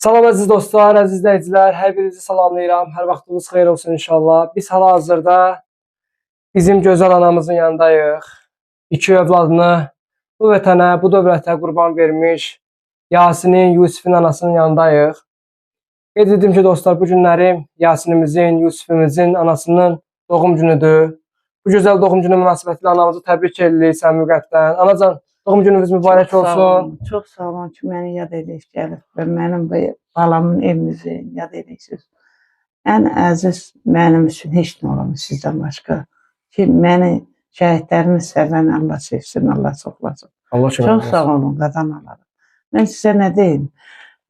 Salam əziz dostlar, əziz izləyicilər, hər birinizi salamlayıram. Hər vaxtınız xeyir olsun inşallah. Biz hal-hazırda bizim gözəl anamızın yanındayıq. İki övladını bu vətənə, bu dövlətə qurban vermiş Yasinin, Yusifin anasının yanındayıq. Qeyd edim ki, dostlar, bu günləri Yasinimizin, Yusifimizin anasının doğum günüdür. Bu gözəl doğum günü münasibətilə anamızı təbrik edirik səmimi qəlbdən. Anacan, doğum gününüz mübarək Çox sağ olsun. olun, çox sağ olun ki, məni yad edib gəlib və mənim bu balamın evimizi yad edirsiniz. Ən əziz mənim üçün heç nə olamaz sizdən başqa. Ki, məni şəhidlərimi sevən Allah sevsin, Allah çoxlasın. Allah kömək Çox sağ olun qadan alırım. Mən sizə nə deyim?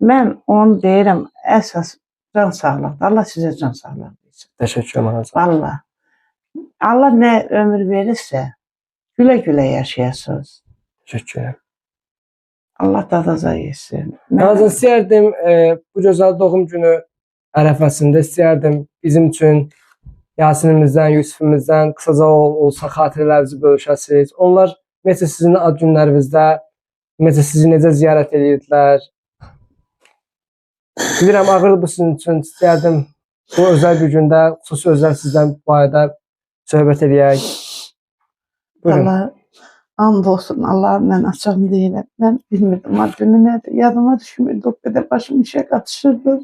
Mən onu deyirəm, əsas can sağlıqdır. Allah sizə can sağlığı versin. Təşəkkür edirəm anacan. Vallahi. Allah nə ömür verirsə, gülə-gülə yaşayasınız. Təşəkkür edirəm. Allah dadaza yesin. Anacan, istəyərdim bu gözəl doğum günü ərəfəsində istəyərdim bizim üçün Yasinimizdən, Yusifimizdən qısaca olsa xatirələrinizi bölüşəsiniz. Onlar necə sizin ad günlərinizdə, necə sizi necə ziyarət edirdilər. Bilirəm ağırdır bu sizin üçün. İstəyərdim bu özəl bir gündə xüsusi özəl sizdən bu barədə söhbət eləyək. Buyurun. Allah and olsun Allah mən açıq deyirəm. Mən bilmirdim ad günü nədir. Yadıma düşmürdü. O qədər başım işə qatışırdı.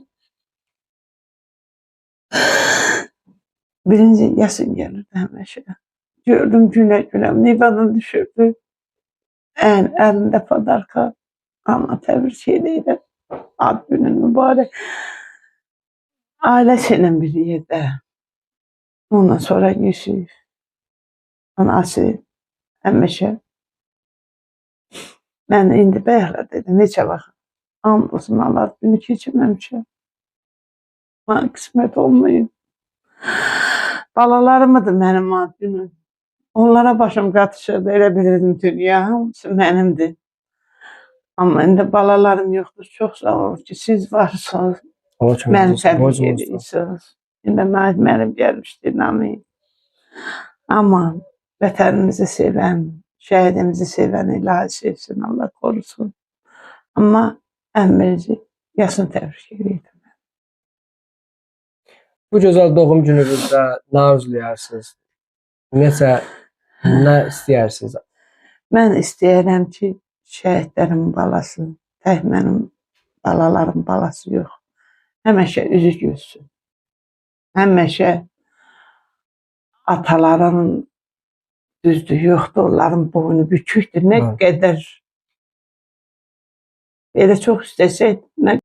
Birinci Yasin gəlirdi həmişə. Gördüm gülə-gülə Nivan'a düşürdü. Ən, əlində padarka. Ana təbrik edirəm. Ad günün mübarək. Ailəsi ilə bir yerdə. Ondan sonra Yusif, anası həmişə. Mən indi bayaqlar dedim, neçə vaxt. And olsun Allah günü keçirməmişəm. Bana qismət olmayıb. Balalarımıdır mənim ad günüm. Onlara başım qatışırdı, elə bilirdim dünya hamısı mənimdir. Amma indi balalarım yoxdur. Çox sağ olun ki, siz varsınız. Allah kömək Məni olsun. təbrik Borcumuzdur. edirsiniz. İndi Nahid müəllim gəlmişdi, Nami. Amma vətənimizi sevən, şəhidimizi sevən ilahi sevsin, Allah korusun. Amma ən birinci Yasin təbrik edirəm. Bu gözəl doğum gününüzdə nə arzulayarsınız? Ümumiyyətcə nə istəyirsiniz? Mən istəyirəm ki, şəhidlərin balası, tək mənim balalarım balası yox. Həmişə üzü gülsün. Həmişə ataların düzdür, yoxdur, onların boynu bükükdür. Nə Evet. qədər elə çox istəsək